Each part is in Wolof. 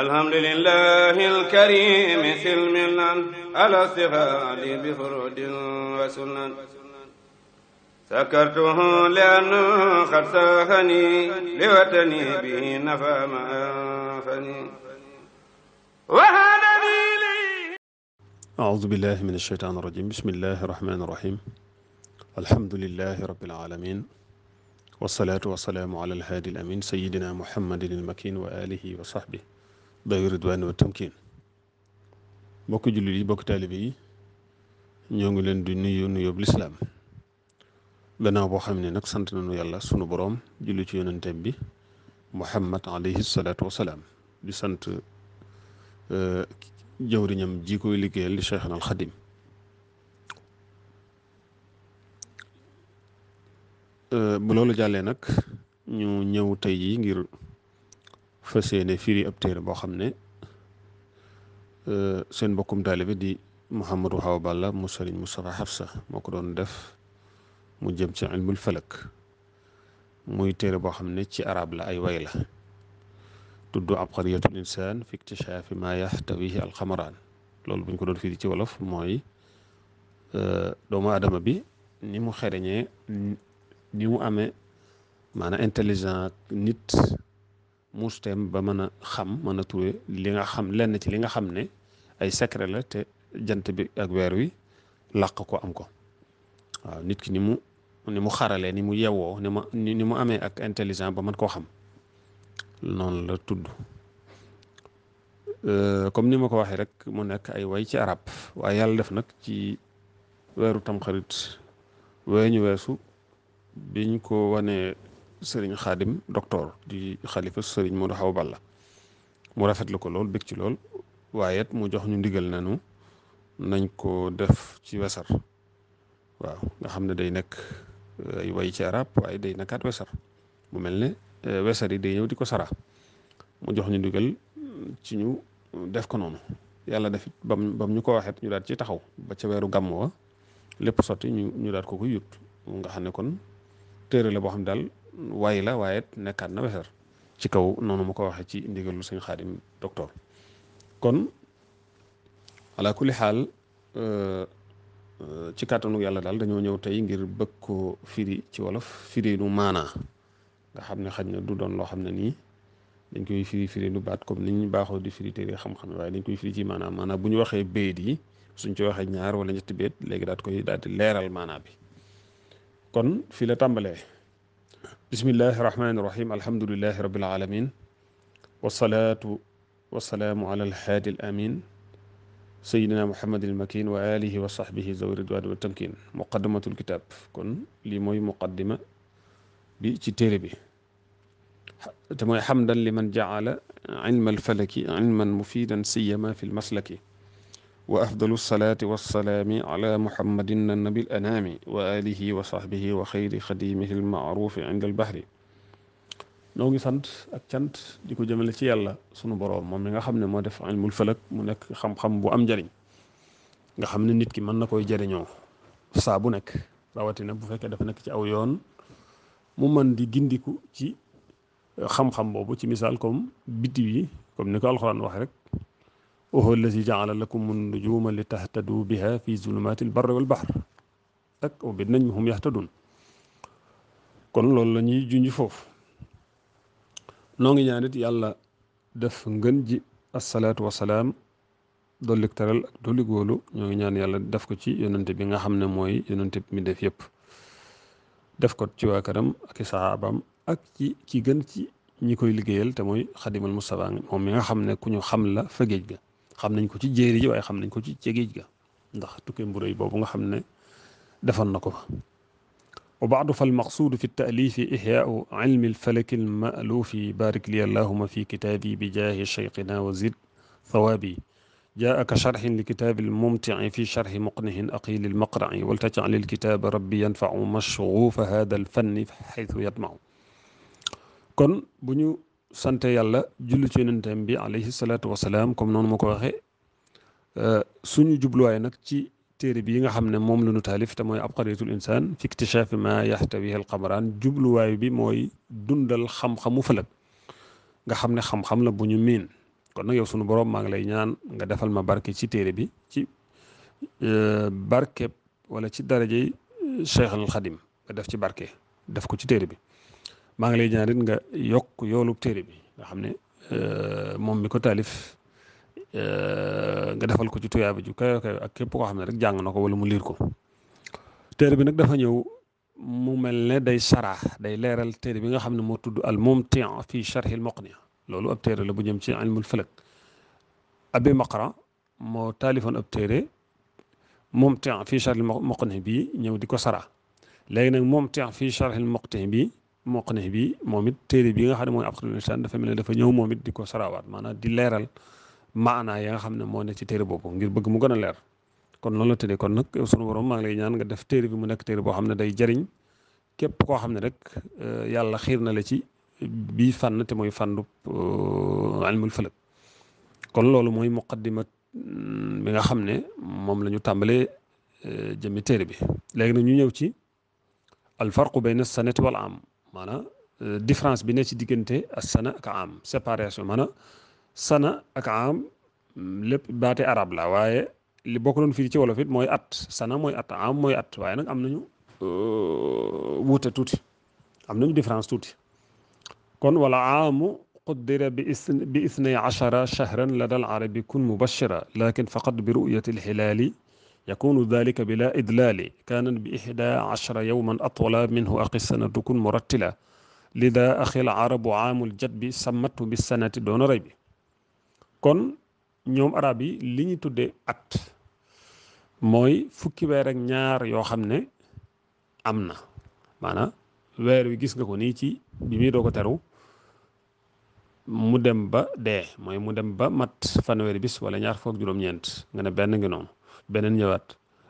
alhamdulillahi alkarimi silmilan ala sihadi bi furudin wa sunan sakartuhu lianna qad sahani liwatani bihi nafa ma anfani wa hadani li أعوذ بالله من الشيطان الرجيم بسم الله الرحمن الرحيم الحمد لله رب العالمين والصلاة والسلام على الهادي الأمين سيدنا محمد المكين وآله وصحبه ذوي الرضوان والتمكين bokk jullit yi bokk taalibe yi ñoo ngi leen di nuyu nuyób lislaam gannaaw boo xam ne nag sant nañu yàlla sunu boroom julli ci yonenteem bi Muhammad alayhi salaatu wasalaam di sant jawriñam ji koy liggéeyal di Cheikhna al Xadim bu loolu jàllee nag ñu ñëw tey yi ngir fas yéene firi ab téere boo xam ne seen mbokkum taalibe di Mouhamadou Awa Balla mu Sëriñ Moustapha Hafsa moo ko doon def mu jëm ci ilmul falak muy téere boo xam ne ci arab la ay way la tudd abqariyatul insaan fi iktishafi ma yaxtawihi alxamaraan loolu bu ñu ko doon firi ci wolof mooy doomu aadama bi ni mu xereñee ni mu amee maanaam intelligent nit musteem ba mën a xam mën a trouver li nga xam lenn ci li nga xam ne ay secret la te jant bi ak weer wi làq ko am ko waaw nit ki ni mu xaralee ni mu yewwoo ni mu amee ak intelligent ba mën koo xam noonu la tudd comme ni ma ko waxee rek mu nekk ay way ci arab waaye yàlla def nag ci weeru tamxarit ñu weesu biñ ko wanee sëriñ xaadim docteur di xalifa sëriñ Modou Awa Balla mu rafetlu ko lool bég ci lool waaye it mu jox ñu ndigal nanu nañ ko def ci wesar waaw nga xam ne day nekk ay way ci arab waaye day nekkaat wesar mu mel ne wesar yi day ñëw di ko sara mu jox ñu ndigal ci ñu def ko noonu yàlla defit bam ñu ko waxet ñu daal ci taxaw ba ca weeru gàmm wa lépp sotti ñu daal ko koy yut nga xam ne kon téere la boo xam ne daal way la waaye nekkaat na wesar ci kaw noonu ma ko waxee ci ndigalu sëñ xaadim docteur kon ala kulli xaal ci kàttanu yàlla daal dañoo ñëw tey ngir bëgg ko firi ci wolof firi nu maanaa nga xam ne xaj na du doon loo xam ne nii dañ koy firi nu baat comme ni ñu baaxoo di firi téere xam-xam waaye dañ koy firi ci maanaam bu ñu waxee bayit yi suñ ci waxee ñaar wala ñetti bayit léegi daal di leeral maanaa bi kon fii la tàmbalee bismillahi rahmaani rahim alhamdulillahi rabbil alamin wasalaatu wasalaamu ala alhaadi al amin sayidina muhammadin almakin wa alihi wa sahbihi zawi ridwani wa tamkin muqaddamatul kitab kon lii mooy muqaddima bi ci téere bi te mooy xamdan liman jaala ilma alfalaki ilman mufidan siyama fi lmaslaki wa afdalu salaati wassalaami ala muhammadin nabil anaami wa alihi wa sahbihi wa xayri xadimihi almaarufi inda albahri noo ngi sant ak cant di ko jëmale ci yàlla sunu boroom moom mi nga xam ne moo def ilmul falak mu nekk xam-xam bu am njariñ nga xam ne nit ki mën na koy jariñoo saa bu nekk rawatina bu fekkee dafa nekk ci aw yoon mu mën di gindiku ci xam-xam boobu ci misaal comme biddiw yi comme ni ko alxuraan wax rek wa huwa allazi jaala lakum nujuma li tahtadu biha fi zulumaati albarri wal bahr ak wa bin najmi hum yahtadun kon loolu la ñuy junj foofu noo ngi ñaan it yàlla def ngën ji assalaatu wasalaam dollik teral ak dollik wóolu ñoo ngi ñaan yàlla def ko ci yonente bi nga xam ne mooy yonente bi mi def yëpp def ko ci waa këram ak i saxaabaam ak ci gën ci ñi koy liggéeyal te mooy xadimal Mustafa moom mi nga xam ne ku ñu xam la fa géej ga xam nañ ko ci jéeri ji waaye xam nañ ko ci géej ga ndax tukkee mburéy boobu nga xam ne defoon na ko fa wa baadu fal maqsuudu fi taalifi ixyaau ilmi alfalaki almaluufi barik li allahuma fi kitaabi bi jaahi cheikhina wa zid thawaabi jaaka charxin li kitaabi almumtii fi charxi muqnihin aqili almaqrai waltajcal alkitaaba rabbi yanfacu mashguufa hada alfanni xaytu yatmacu kon bu ñu sante yàlla julli ci yonentam bi alayhi salaatu wasalaam comme noonu ma ko waxee suñu jubluwaay nag ci téere bi yi nga xam ne moom la ñu taalif te mooy abqariyatul insaan fi iktishafi ma yaxtawihi alqamaraan jubluwaay bi mooy dundal xam-xamu fëlëg nga xam ne xam-xam la bu ñu miin kon nag yow sunu borom maa ngi lay ñaan nga defal ma barke ci téere bi ci barke wala ci darajey Cheikh al Xadim nga def ci barke def ko ci téere bi maa ngi lay ñaan it nga yokk yoolub téere bi nga xam ne moom mi ko taalif nga defal ko ci tuyaaba ju kayo kayo ak képp koo xam ne rek jàng na ko wala mu liir ko téere bi nag dafa ñëw mu mel ne day sarah day leeral téere bi nga xam ne moo tudd al mumti fi charhi al muqni loolu ab téere la bu jëm ci ilmul falak abi maqra moo taalifoon ab téere mumti fi charhi al muqni bi ñëw di ko sarah léegi nag mumti fi charhi al muqni bi moom it téere bi nga xam ne mooy Aqdul Insaan dafa mel ne dafa ñëw moom it di ko sarawaat maanaam di leeral maanaa ya nga xam ne moo ne ci téere boobu ngir bëgg mu gën a leer kon loolu la tëddee kon nag sunu borom maa ngi lay ñaan nga def téere bi mu nekk téere boo xam ne day jariñ képp koo xam ne rek yàlla xiir na la ci bii fànn te mooy fàndu ilmul falak kon loolu mooy muqaddimat bi nga xam ne moom la ñu tàmbalee jëmmi téere bi léegi nag ñu ñëw ci al farqu bayna sanati wal am maanaam différence bi ne ci diggante as sana ak am séparation maanaam sana ak am lépp baate arab la waaye li bokk doon fii ci wolof it mooy at sana mooy at am mooy at waaye nag am nañu wuute tuuti am nañu différence tuuti kon wala aamu quddira bi ithnay ashara shahran lada al arabi kun mubashira lakin faqat bi ru'yati alhilaali yakunu dalika bila idlaali kanan bi ihda ashara yawman atwala minhu aqi sanatu kun murattila lida axil arabu aamul jadbi sammatu bi sanati doona rey bi kon ñoom arab yi li ñu tudde at mooy fukki weer ak ñaar yoo xam ne am na maanaam weer wi gis nga ko nii ci bi muy doo ko teru mu dem ba dee mooy mu dem ba mat fanweeri bis wala ñaar fukk ak juróom-ñeent nga ne benn ngi noonu beneen ñëwaat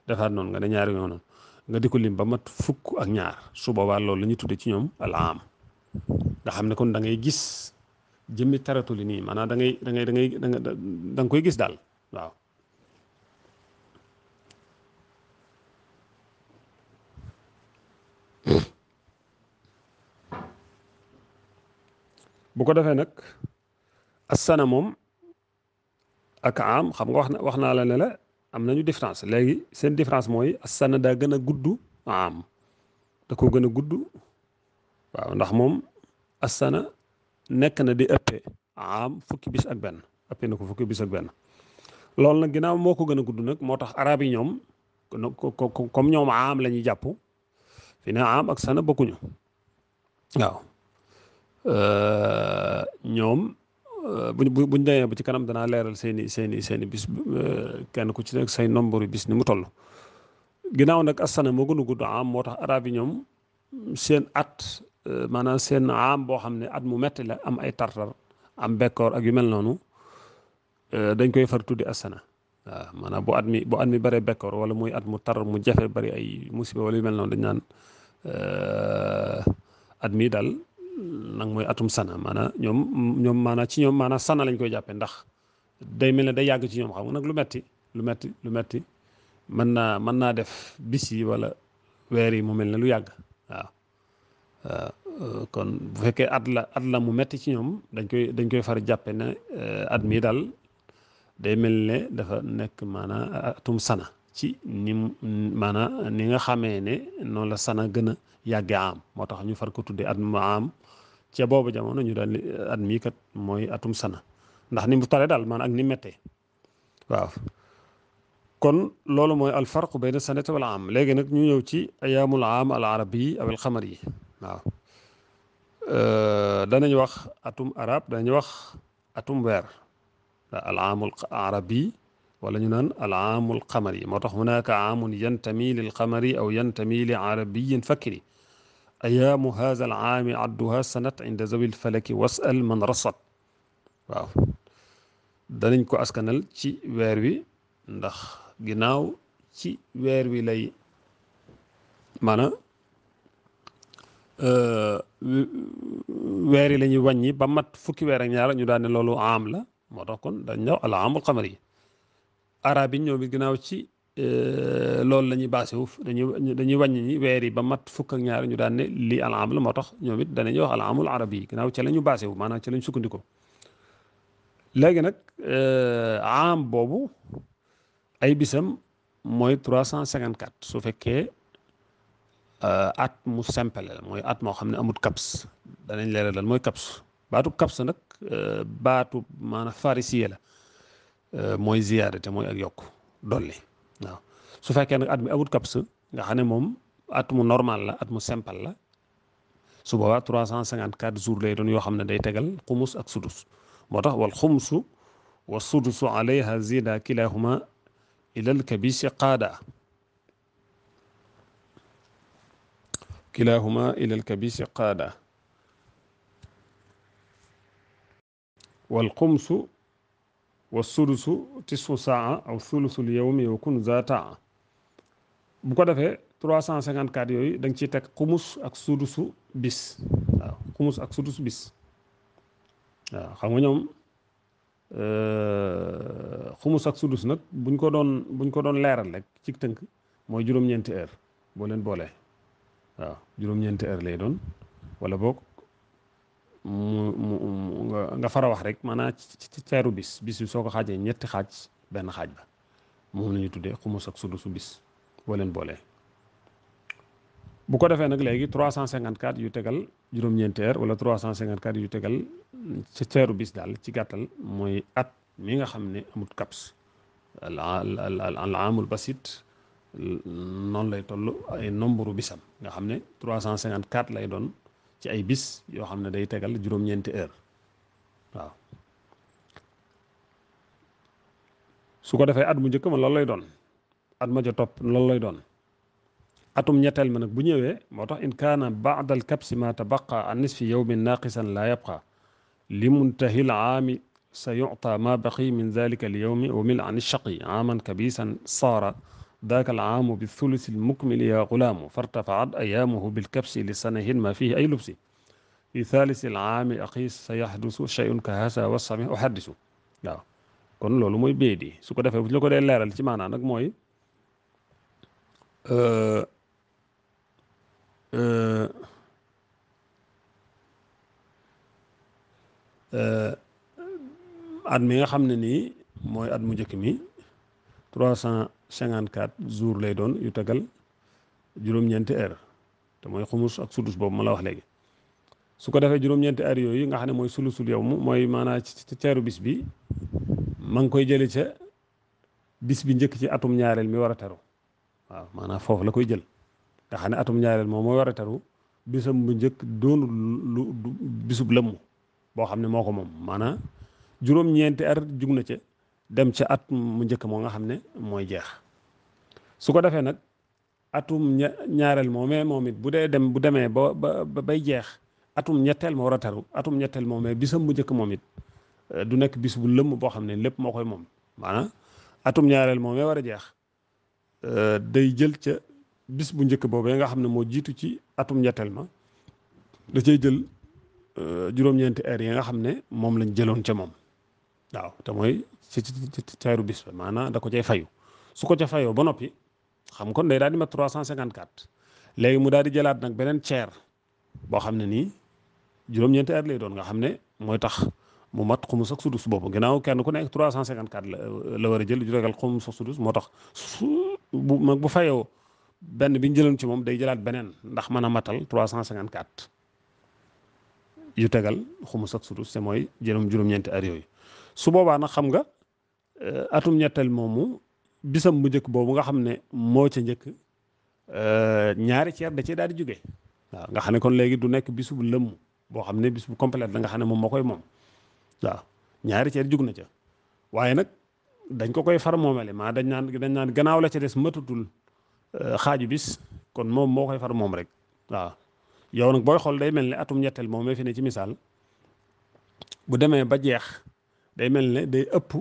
defaat noonu nga ne ñaari noonu nga di ko lim ba mat fukk ak ñaar su boobaa loolu la ñuy tudde ci ñoom al am nga xam ne kon da ngay gis jëmmi taratu li nii maanaam da nga koy gis daal waaw bu ko defee nag asana moom ak am xam nga wax naa la ne la am nañu différence léegi seen différence mooy asana daa gën a gudd am da ko gën a gudd waaw ndax moom asana nekk na di ëppee am fukki bis ak benn ëppee na ko fukki bis ak benn loolu nag ginnaaw moo ko gën a gudd nag moo tax arab yi ñoom comme ñoom am la ñuy jàpp fi ne am ak sana bokkuñu waaw ñoom buñ demee ba ci kanam danaa leeral seeni bis kenn ku ci nekk say nombre bis ni mu toll ginnaaw nag asana moo gën a gudd am moo tax arab yi ñoom seen at maanaam seen am boo xam ne at mu metti la am ay tartar am bekkoor ak yu mel noonu dañ koy far tuddi asana waaw maanaam bu at mi bëree bekkoor wala muy at mu tar mu jafe bari ay musiba wala yu mel noonu dañ naan at mi daal nag mooy atum sana maanaam ñoom maanaam ci ñoom maanaam sana lañ koy jàppee ndax day mel ne day yàgg ci ñoom xam nga nag lu metti mën naa def bis yi wala weer yi mu mel ne lu yàgg waaw kon bu fekkee at la mu metti ci ñoom dañ koy far jàppe ne at mi daal day mel ne dafa nekk maanaam atum sana ci maanaam ni nga xamee ne noonu la sana gën a yàggee am moo tax ñu far ko tuddee at mu am ca boobu jamono ñu daal at mii kat mooy atum sana ndax ni mu tare daal maanaam ak ni mettee waaw kon loolu mooy al farq bayna sanati wal am léegi nag ñu ñëw ci ayaamul am al arabi aw al xamar yi waaw danañ wax atum arab danañ wax atum weer al aamul arabi wala ñu naan al aamul xamari moo tax hunaaka aamun yantami lil xamari aw yantami li arabiyin fakri ayaamu haza al aami adduha sanat inda zawil falaki wasal man rasat waaw danañ ko askanal ci weer wi ndax ginnaaw ci weer wi lay maanaam weer yi la ñuy wàññi ba mat fukki weer ak ñaar ñu daan ne loolu am la moo tax kon dañ ñëw al aamul xamari arab yi ñoom it ginnaaw ci loolu la ñuy baase wu dañuy wàññi ñi weer yi ba mat fukk ak ñaar ñu daan ne lii al am la moo tax ñoom it danañuy wax al amul arab yi ginnaaw ca la ñu baase wu maanaam ca la ñu sukkandikoo léegi nag am boobu ay bisam mooy 354 su fekkee at mu simple la mooy at moo xam ne amut kaps danañ leeral lan mooy kaps baatu kaps nag baatu maanaam farisiye la mooy ziyaada te mooy ak yokk dolli waaw su fekkee nag at mi amut kaps nga xam ne moom at mu normal la at mu simple la su boobaa 354 jours lay doon yoo xam ne day tegal xumus ak sudus moo tax wal xumsu wa sudusu alayha zida kilahuma ilal kabisi qaada kilahuma ilal kabisi qaada wal xumsu wa sudusu tisfu saa aw thulusul yawmi yakun za taa bu ko defee 354 yooyu da nga ciy teg xumus ak sudusu bis waaw xumus ak sudusu bis waaw xam nga ñoom xumus ak sudus nag buñ ko doon leeral rek ci tënk mooy juróom-ñeenti heure boo leen boolee waaw juróom-ñeenti heure lay doon wala boog mu nga fara wax rek maanaam ci ceeru bis bi soo ko xaajee ñetti xaaj benn xaaj ba moom la ñuy tuddee xumus ak sudusu bis boo leen boolee bu ko defee nag léegi 354 yu tegal juróom-ñeenti heure wala 354 yu tegal ci ceeru bis daal ci gàttal mooy at mi nga xam ne amut kaps al amul basit noonu lay toll ay nombre bisam nga xam ne 354 lay doon ci ay bis yoo xam ne day tegal juróom-ñeenti heure waaw su ko defee at mu njëkk ma loolu lay doon at ma ca topp loolu lay doon atum ñetteel ma nag bu ñëwee moo tax in kaana baada al kabsi ma tabaqa an nisfi yawmin naqisan la yabqa li muntahi al aami sa yuta ma baqi min dalika al yawmi wa mil an shaqi aaman kabisan saara daaka al aamu bi thulusi al mukmili ya gulaamu fartafaat ayaamuhu bil kabsi li sanahin ma fihi ay lubsi fi thalisi al aami aqiis sa yaxdusu shay'un ka hasa wasami uhaddisu waaw kon loolu mooy béy su ko defee bu ñu la ko dee leeral ci maanaa nag mooy at mi nga xam ne nii mooy at mu njëkk mi 354 jours lay doon yu tegal juróom-ñeenti heure te mooy xumus ak sudus boobu ma la wax léegi su ko defee juróom-ñeenti heure yooyu nga xam ne mooy sulusul yow mu mooy maanaam ci ceeru bis bi ma ngi koy jële ca bis bi njëkk ci atum ñaareel mi war a teru waaw maanaam foofu la koy jël nga xam ne atum ñaareel moom mooy war a teru bisam bu njëkk doonu lu bisub lëmm boo xam ne moo ko moom maanaam juróom-ñeenti at jug na ca dem ca at mu njëkk moo nga xam ne mooy jeex su ko defee nag atum ñaareel moom it bu demee ba bay jeex atum ñetteel ma war a teru atum ñetteel moomee bisam bu njëkk moom it du nekk bis bu lëmm boo xam ne lépp moo koy moom maanaam atum ñaareel moomee war a jeex day jël ca bis bu njëkk boobee nga xam ne moo jiitu ci atum ñetteel ma da cay jël juróom-ñeenti heure yi nga xam ne moom lañ jëloon ca moom waaw te mooy ci ceeru bis ba maanaam da ko cay fayu su ko ca fayoo ba noppi xam kon day daal di mat 354 léegi mu daal di jëlaat nag beneen ceer boo xam ne nii juróom-ñeenti heure lay doon nga xam ne mooy tax mu mat xumus ak sudus boobu ginnaaw kenn ku nekk 354 la war a jël ju regal xumus ak sudus moo tax bu fayoo benn bi ñu jëloon ci moom day jëlaat beneen ndax mën a matal 354 yu tegal xumus ak sudus te mooy juróom-ñeenti heure yooyu su boobaa nag xam nga atum ñetteel moomu bisam bu njëkk boobu nga xam ne moo ca njëkk ñaari ceer da cee daal di jóge waaw nga xam ne kon léegi du nekk bisu bu lëmm boo xam ne bis bu complète la nga xam ne moom moo koy moom waaw ñaari ceer jug na ca waaye nag dañ ko koy far moomale maa dañ naan gannaaw la ca des matatul xaaju bis kon moom moo koy far moom rek waaw yow nag booy xool day mel ne atum ñetteel moom fi ne ci misaal bu demee ba jeex day mel ne day ëpp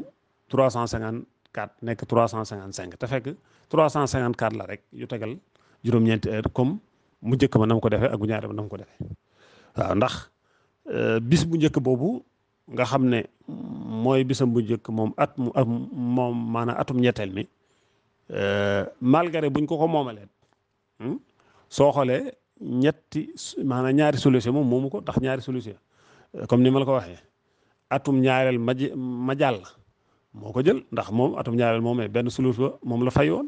354 nekk 355 te fekk 354 la rek yu tegal juróom-ñeenti heure comme mu njëkk ma nam ko defee ak bu ñaare ma nam ko defee waaw ndax bis bu njëkk boobu nga xam ne mooy bisam bu njëkk moom moom maanaam atum ñetteel mi malgré buñ ko moomalee soo xoolee ñaari solution moom moomu ko ndax ñaari solution comme ni ma la ko waxee atum ñaareel ma jàll moo ko jël ndax moom atum ñaareel moomee benn sulus ba moom la fay woon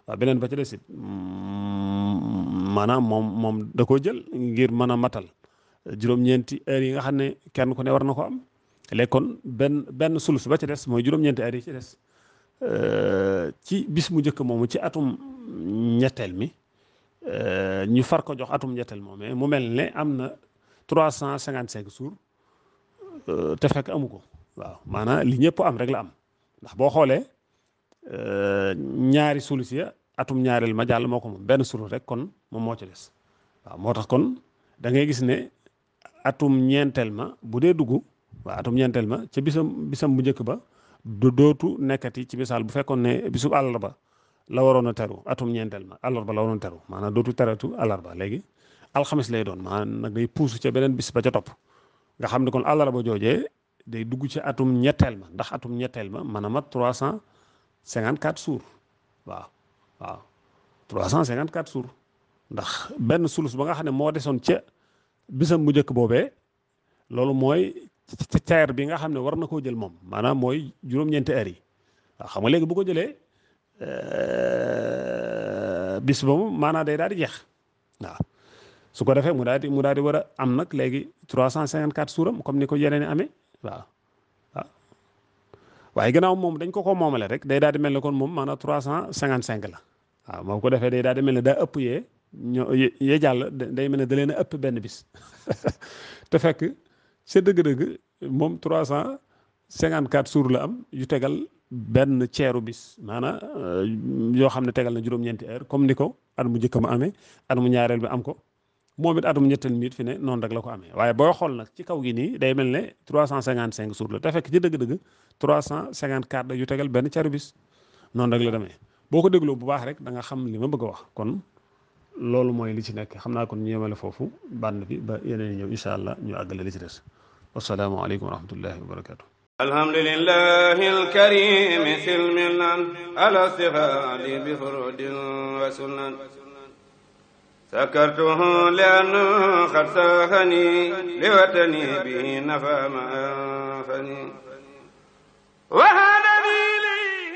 waaw beneen ba ci des it maanaam moom da koo jël ngir mën a matal juróom-ñeenti heures yi nga xam ne kenn ku ne war na ko am léegi kon benn sulus ba ci des mooy juróom-ñeenti heures yi ci des ci bis mu njëkk moomu ci atum ñetteel mi ñu far ko jox atum ñetteel moomee mu mel ne am na 355 jours te fekk amu ko waaw maanaam li ñëpp am rek la am ndax boo xoolee ñaari sulus ya atum ñaareel ma jàll moo ko moom benn sulus rek kon moom moo ci des waaw moo tax kon da ngay gis ne atum ñeenteel ma bu dee dugg waaw atum ñeenteel ma ca bisam bu njëkk ba dootu nekkati ci misaal bu fekkoon ne bisub àllarba la waroon a teru atum ñeenteel ma àllarba la waroon a teru maanaam dootu teratu àllarba léegi alxamis lay doon maanaam nag day puusu ca beneen bis ba ca topp nga xam ne kon àllarba joojee day dugg ci atum ñetteel ma ndax atum ñetteel ma mën a mat 354 jours waaw 354 jours ndax benn sulus ba nga xam ne moo desoon ca bisam bu njëkk boobee loolu mooy ca ceer bi nga xam ne war na koo jël moom maanaam mooy juróom-ñeenti heures yi waaw xam nga léegi bu ko jëlee bis ba moom maanaam day daal di jeex waaw su ko defee mu daal di war a am nag léegi 354 suuram comme ni ko yeneen amee waaw waaye gannaaw moom dañ ko moomale rek day daal di mel ne kon moom maanaam 355 la waaw moom ko defee day daal di mel ne daa ëpp yee jàll day mel ne da leen a ëpp benn bis te fekk ca dëgg-dëgg moom 354 suur la am yu tegal benn ceeru bis maanaam yoo xam ne tegal na juróom-ñeenti heure comme ni ko at mu njëkk ma amee at mu ñaareel bi am ko moom it atum ñetteel mi it fi ne noonu rek la ko amee waaye boo xool nag ci kaw gi nii day mel ne 355 suur la te fekk ci dëgg-dëgg 354 da yu tegal benn ceeru bis noonu rek la demee boo ko dégloo bu baax rek da nga xam li ma bëgg a wax kon loolu mooy li ci nekk xam naa kon ñu yemale foofu bànn bi ba yeneen ñëw incha allah ñu àggale li ci des wasalaamaaleykum wa rahmatullahi wa barakatu alhamdulillahi alkarim silmilan ala sihadi bi furudin wa sunan sakartuhu lianna qad sahani liwatani bihi nafa ma anfani